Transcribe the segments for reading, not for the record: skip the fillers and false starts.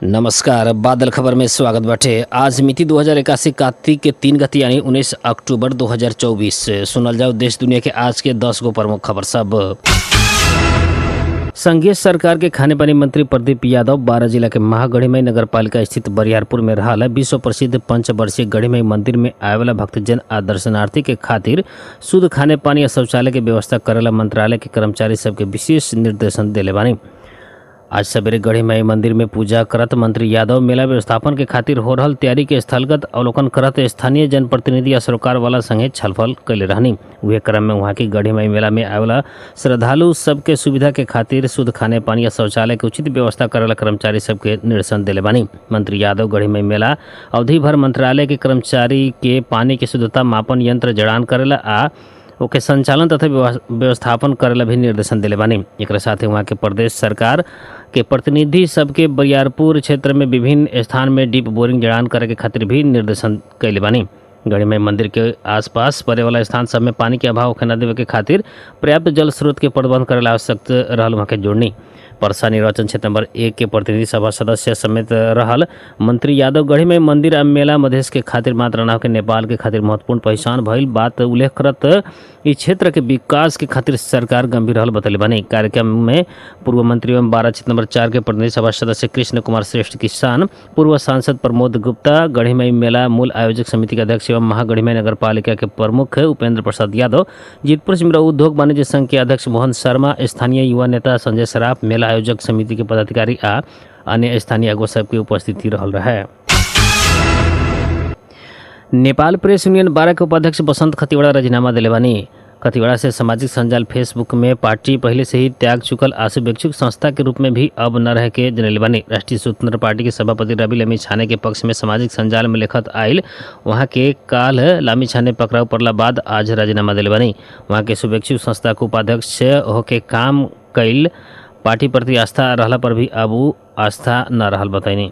नमस्कार, बादल खबर में स्वागत बाटे। आज मिति 2081 कार्तिक के 3 गते यानी 19 अक्टूबर 2024। सुनल जाओ देश दुनिया के आज के 10 गो प्रमुख खबर सब। संघीय सरकार के खानेपानी मंत्री प्रदीप यादव 12 जिला के महागढ़ीमाई नगरपालिका स्थित बरियारपुर में रहल विश्व प्रसिद्ध पंचवर्षीय गढ़ीमाई मंदिर में आवेला भक्तजन आ दर्शनार्थी के खातिर शुद्ध खाने पानी आ शौचालय के व्यवस्था करेला मंत्रालय के कर्मचारी सबके विशेष निर्देशन देले बानी। आज सवेरे गढ़ीमाई मंदिर में पूजा करत मंत्री यादव मेला व्यवस्थापन के खातिर हो रहल तैयारी के स्थलगत अवलोकन करत स्थानीय जनप्रतिनिधि आ सरोकार वाला संगे छलफल कैले रहनी। उहे क्रम में वहाँ की गढ़ीमाई मेला में आवेला श्रद्धालु सबके सुविधा के खातिर शुद्ध खाने पानी या शौचालय के उचित व्यवस्था करेला कर्मचारी सबके निर्देशन देले बानी। मंत्री यादव गढ़ीमाई मेला अवधि भर मंत्रालय के कर्मचारी के पानी के शुद्धता मापन यंत्र जड़ान करेला आ ओके संचालन तथा व्यवस्थापन करेला भी निर्देशन दिले बानी। एक साथ ही वहाँ के प्रदेश सरकार के प्रतिनिधि सबके बरियारपुर क्षेत्र में विभिन्न स्थान में डीप बोरिंग जड़ान करे के खातिर भी निर्देशन कैले बानी। गढ़ीमाई मंदिर के आसपास पड़े वाला स्थान सब में पानी के अभाव होखे न देवे के खातिर पर्याप्त जल स्रोत के प्रबंध करेला आवश्यक रहल वहाँ के जोड़नी। परसा निर्वाचन क्षेत्र नंबर 1 के प्रतिनिधि सभा सदस्य समेत रहल मंत्री यादव गढ़ीमाई मंदिर आ मेला मधेश के खातिर मात्र न होके नेपाल के खातिर महत्वपूर्ण पहचान भइल बात उल्लेख करत इस क्षेत्र के विकास के खातिर सरकार गंभीर रहल बतैले बानी। कार्यक्रम में पूर्व मंत्री एवं 12 क्षेत्र नंबर 4 के प्रतिनिधि सभा सदस्य कृष्ण कुमार श्रेष्ठ किसान, पूर्व सांसद प्रमोद गुप्ता, गढ़ीमाई मेला मूल आयोजक समिति के अध्यक्ष एवं महागढ़ीमाई नगरपालिका के प्रमुख उपेंद्र प्रसाद यादव, जीतपुर सिमरा उद्योग वाणिज्य संघ के अध्यक्ष मोहन शर्मा, स्थानीय युवा नेता संजय सराफ, मेला आयोजक समिति के पदाधिकारी आ अन्य स्थानीय अगुवा सबके उपस्थिति रहल रहे। नेपाल प्रेस यूनियन 12 के उपाध्यक्ष बसंत खतिवड़ा राजीनामा दिले बानी। खतिवड़ा से सामाजिक संजाल फेसबुक में पार्टी पहले से ही त्याग चुकल आशुभेक्षुक संस्था के रूप में भी अब न रह के जनले बानी। राष्ट्रीय स्वतंत्र पार्टी के सभापति रवि लामिछाने के पक्ष में सामाजिक संजाल में लिखत आयल वहाँ के काल लामिछाने पकड़ाव पड़ला बाद आज राजीनामा दिले बानी। वहाँ के शुभेक्षुक संस्था के उपाध्यक्ष होके काम कैल पार्टी प्रति आस्था रहला पर भी अब उ आस्था न रहल बतैनी।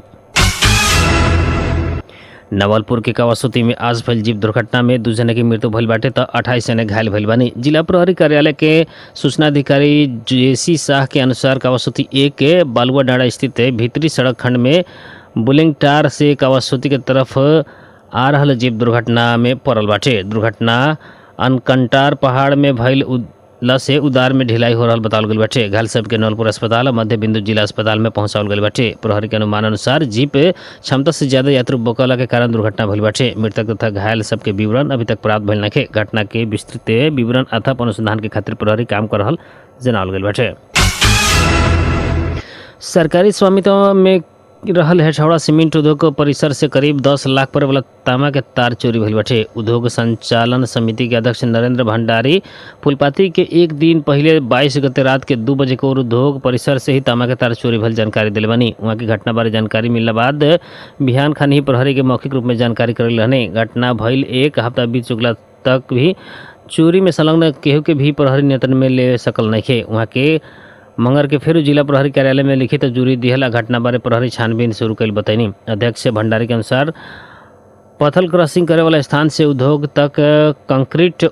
नवलपुर के कावासोती में आज भइल जीप दुर्घटना में 2 जना की मृत्यु भइल बाटे त 28 जने घायल भइल बानी। जिला प्रहरी कार्यालय के सूचना अधिकारी जेसी शाह के अनुसार कावासोती 1 के बालुआ डाँडा स्थित भीतरी सड़क खंड में बुलिंगटार से कावासोती के तरफ आ रहल जीप दुर्घटना में पड़ल बाटे। दुर्घटना अनकंटार पहाड़ में भइल से उदार में ढिलाई हो रहल बतावल गइल बाटे। घायल सबके नवलपुर अस्पताल मध्य बिंदु जिला अस्पताल में पहुंचावल गइल बाटे। प्रहरी के अनुमान अनुसार जीप क्षमता से ज्यादा यात्री बोकला के कारण दुर्घटना भइल बाटे। मृतक तथा घायल सबके विवरण अभी तक प्राप्त भइल नखे। घटना के विस्तृत विवरण अथवा अनुसंधान के खातिर प्रहरी काम कर रहल जनावल गइल बाटे। सरकारी स्वामित्व में रहल हेठौड़ा सीमेंट उद्योग परिसर से करीब 10 लाख पर वाला तांबा के तार चोरी भइल बाटे। उद्योग संचालन समिति के अध्यक्ष नरेंद्र भंडारी फुलपाती के एक दिन पहले 22 गते रात के 2 बजे को उद्योग परिसर से ही तांबा के तार चोरी भइल जानकारी दिले बानी। वहाँ की घटना बारे जानकारी मिलने बाद बिहान खान ही प्रहरी के मौखिक रूप में जानकारी करल रहने। घटना भइल एक हफ्ता बीत चुकला तक भी चोरी में संलग्न केहू के भी प्रहरी नियंत्रण में ले सकल नइखे। वहाँ के मंगर के फिर जिला प्रहरी कार्यालय में लिखित जूरी दिहला घटना बारे प्रहरी छानबीन शुरू कैल बतैनी। अध्यक्ष भंडारी के अनुसार पथल क्रॉसिंग करे वाला स्थान से उद्योग तक कंक्रीट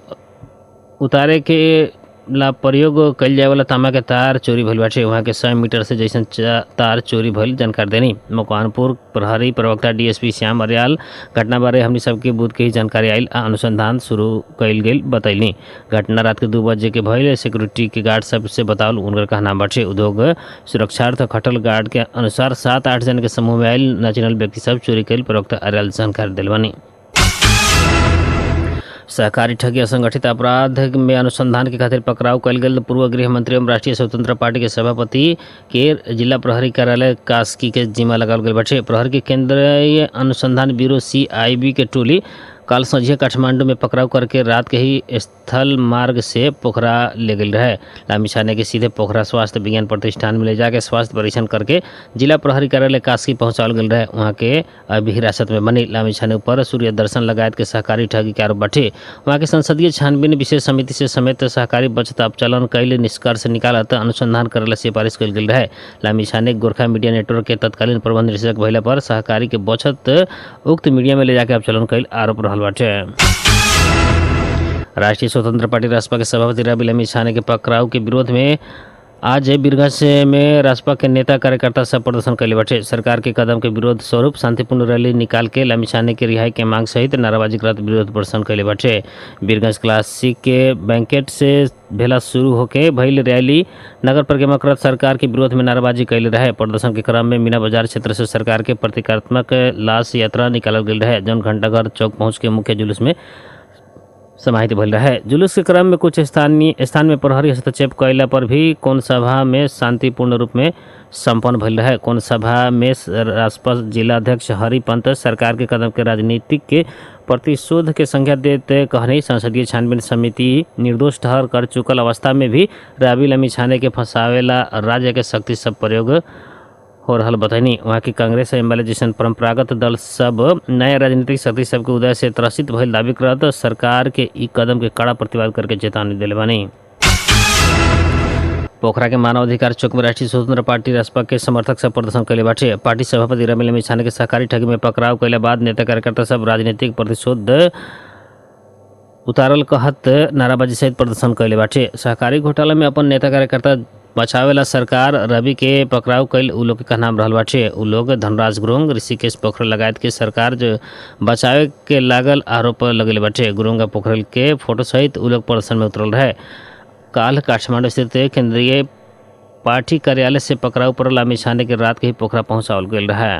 उतारे के ला प्रयोग कैल जाए वाला तांबा के तार चोरी भइल बाटे। वहाँ के 100 मीटर से जैसन तार चोरी भइल जानकारी देनी। मकवानपुर प्रहरी प्रवक्ता डीएसपी श्याम अर्याल घटना बारे हमनी सबके बुध के ही जानकारी आयल आ अनुसंधान शुरू कैल गेल बतैनी। घटना रात के 2 बजे के भइल सिक्योरिटी के गार्ड सबसे बतावल उनकर कहना बाटे। उद्योग सुरक्षार्थ खटल गार्ड के अनुसार 7-8 जन के समूह में आयल न चिन्हल व्यक्ति सब चोरी कैल प्रवक्ता अर्याल जानकारी दिलवानी। सहकारी ठगी असंगठित अपराध में अनुसंधान के खातिर पकड़ाव कयल गेल पूर्व गृह मंत्री एवं राष्ट्रीय स्वतंत्र पार्टी के सभापति के जिला प्रहरी कार्यालय कास्की के जिम्मा लगावल गेल बाटे। प्रहरी के केंद्रीय अनुसंधान ब्यूरो सीआईबी के टोली काल संझिया काठमांडू में पकड़ाव करके रात के ही स्थल मार्ग से पोखरा ले गई रहे। लामिछाने के सीधे पोखरा स्वास्थ्य विज्ञान प्रतिष्ठान में ले जाके स्वास्थ्य परीक्षण करके जिला प्रहरी कार्यालय कास्की पहुंचावल गेल रहे। वहाँ के अभी हिरासत में बनी लामिछाने ऊपर सूर्य दर्शन लगायत के सहकारी ठगी के आरोप बाटे। वहाँ के संसदीय छानबीन विशेष समिति से समेत सहकारी बचत अपचलन कैल निष्कर्ष निकालत अनुसंधान करेला सिफारिश कल गेल रहे। लामिछाने गोरखा मीडिया नेटवर्क के तत्कालीन प्रबंध निदेशक भइला पर सहकारी के बचत उक्त मीडिया में ले जाके अपचलन कैल आरोप रहल बाटे। राष्ट्रीय स्वतंत्र पार्टी रासपा के सभापति रवि लामिछाने के पकड़ाव के विरोध में आज बीरगंज में रासपा के नेता कार्यकर्ता सब प्रदर्शन कैले बाटे। सरकार के कदम के विरोध स्वरूप शांतिपूर्ण रैली निकाल के लामिछाने के रिहाई के मांग सहित नाराबाजी करत विरोध प्रदर्शन कैले बाटे। बीरगंज क्लासिक के बैंकेट से भेला शुरू होके भइल रैली नगर परिक्रमा करत सरकार के विरोध में नाराबाजी कैले रहे। प्रदर्शन के क्रम में मीना बाजार क्षेत्र से सरकार के प्रतीकात्मक लाश यात्रा निकालल गेल रहे, जौन घंटाघर चौक पहुँच के मुख्य जुलूस में समाहित भइल रहे। जुलूस के क्रम में कुछ स्थान में प्रहरी हस्तक्षेप कैला पर भी कोन सभा में शांतिपूर्ण रूप में संपन्न भइल रहे। कोन सभा में रासपा जिलाध्यक्ष हरि पंत सरकार के कदम के राजनीतिक के प्रतिशोध के संज्ञा देते कहनी संसदीय छानबीन समिति निर्दोष ठहर कर चुकल अवस्था में भी रवि लामिछाने के फंसावेला राज्य के शक्ति सब प्रयोग हो रहा बतैनी। वहाँ की कांग्रेस एमएलए जैसन परंपरागत दल सब नया राजनीतिक शक्ति सबके उदय से त्रसित भइल दावी करत सरकार के ई कदम के कड़ा प्रतिवाद करके चेतावनी दिले बानी। पोखरा के मानवाधिकार चौक में राष्ट्रीय स्वतंत्र पार्टी रासपा के समर्थक सब प्रदर्शन कैले बाटे। पार्टी सभापति रवि लामिछाने के सहकारी ठगी में पकड़ाव कैले बाद नेता कार्यकर्ता सब राजनीतिक प्रतिशोध उतारल कहत नाराबाजी सहित प्रदर्शन कैले बाटे। सहकारी घोटाला में अपन नेता कार्यकर्ता बचावेला सरकार रवि के पकड़ाव कैल उ लोग के कहनाम रहल बाटे। उ लोग धनराज गुरुंग, ऋषिकेश पोखरेल लगायत के सरकार जो बचावे के लागल आरोप लगेले बाटे। गुरुंग आ पोखरेल के फोटो सहित उ लोग प्रदर्शन में उतरल रहे। काल काठमांडू स्थित केंद्रीय पार्टी कार्यालय से पकड़ाव पर लामिछाने के रात के ही पोखरा पहुँचावल गेल रहे।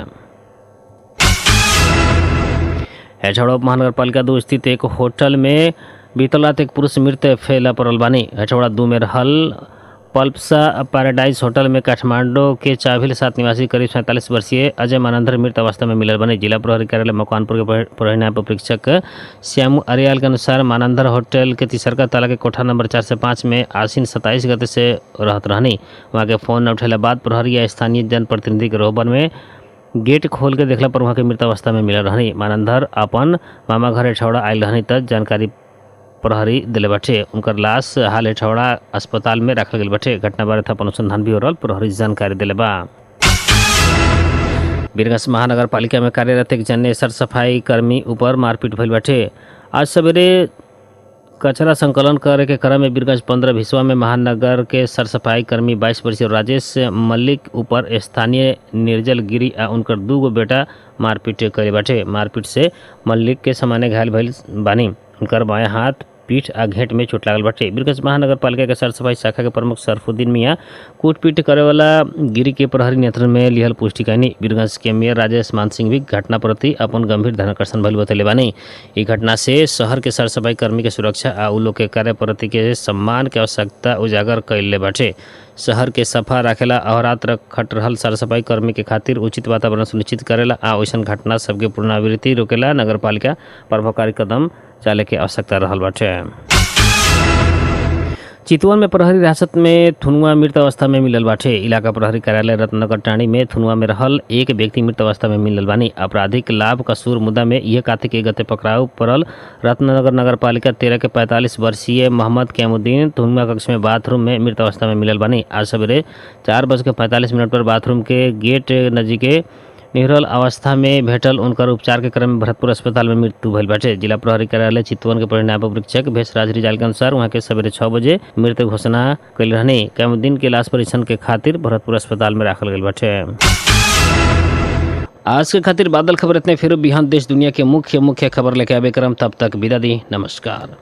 हेटौड़ा महानगरपालिका 2 स्थित एक होटल में बीतल रात एक पुरुष मृत फैला पड़ल बानी। हेटौड़ा 2 में रहल पल्पसा पैराडाइज होटल में काठमांडू के चाभिल 7 निवासी करीब 47 वर्षीय अजय मानंदर मृत अवस्था में मिलल बने। जिला प्रहरी कार्यालय मकवानपुर के प्रहरी नायब परीक्षक श्यामू अरियाल के अनुसार मानंदर होटल के तीसरका ताला के कोठा नंबर 4 से 5 में आसीन 27 गते से रहत रहनी। वहाँ के फोन न उठेला बाद प्रहरी या स्थानीय जनप्रतिनिधि के रोहबन में गेट खोल के देखला पर वहाँ के मृत अवस्था में मिलल रहनी। मानंदर अपन मामा घर हेटौड़ा आयल रहनी तक जानकारी प्रहरी दिले बाटे। उनकर लाश हाल हेटौड़ा अस्पताल में रखल गेल बाटे। घटना बारे थप अनुसंधान भी हो रहा प्रहरी जानकारी दिले बा। बीरगंज महानगर पालिका में कार्यरत एक जने सर सफाई कर्मी ऊपर मारपीट भइल बाटे। आज सवेरे कचरा संकलन करे के क्रम में बीरगंज 15 भिसवा में महानगर के सर सफाई कर्मी 22 वर्षीय राजेश मल्लिक ऊपर स्थानीय निर्जल गिरी आ उनकर 2 गो बेटा मारपीट करे बाटे। मारपीट से मल्लिक के सामान्य घायल भइल बानी। उनकर बाएं हाथ, पीठ आ घेंट में चोट लागल बाटे। बीरगंज महानगर पालिका के सर सफाई शाखा के प्रमुख सरफुद्दीन मियाँ कूटपीट करे वाला गिरी के प्रहरी नियंत्रण में लिहल पुष्टि कैनी। बीरगंज के मेयर राजेश मान सिंह भी घटना प्रति अपन गंभीर ध्यानाकर्षण भइल बतैले बानी। ई घटना से शहर के सर सफाई कर्मी के सुरक्षा आ उ लोग के कार्य प्रति के सम्मान के आवश्यकता उजागर कैले बाटे। शहर के सफा रखेला अहोरात्र खट रहल सर सफाई कर्मी के खातिर उचित वातावरण सुनिश्चित करेला आ ओइसन घटना सबके पुनरावृत्ति रोकेला नगरपालिका प्रभावकारी कदम चाले के आवश्यकता रहल बाटे। चितवन में प्रहरी हिरासत में थुनुआ मृत अवस्था में मिलल बाटे। इलाका प्रहरी कार्यालय रत्नगर टाणी में थुनुआ में रहल एक व्यक्ति मृत अवस्था में मिलल बानी। आपराधिक लाभ कसूर मुद्दा में यह कार्तिक 1 गते पकड़ाव पड़ल रत्नगर नगरपालिका 13 के 45 वर्षीय मोहम्मद कैमुद्दीन थुनुआ कक्ष में बाथरूम में मृत अवस्था में मिलल बानी। आज सवेरे 4:45 पर बाथरूम के गेट नजीके निहरल अवस्था में भेटल उनकर उपचार के क्रम में भरतपुर अस्पताल में मृत्यु भइल बाटे। जिला प्रहरी कार्यालय चितवन के प्रहरी नायब परीक्षक भेषराज रिजाल के अनुसार वहां के सवेरे 6 बजे मृत घोषणा कैल रहने। कैमुद्दीन के लाश परीक्षण के खातिर भरतपुर अस्पताल में राखल गेल बाटे। आज के खातिर बादल खबर इतने। फिर बिहान देश दुनिया के मुख्य मुख्य खबर लेके आबे करम। तब तक विदा दी। नमस्कार।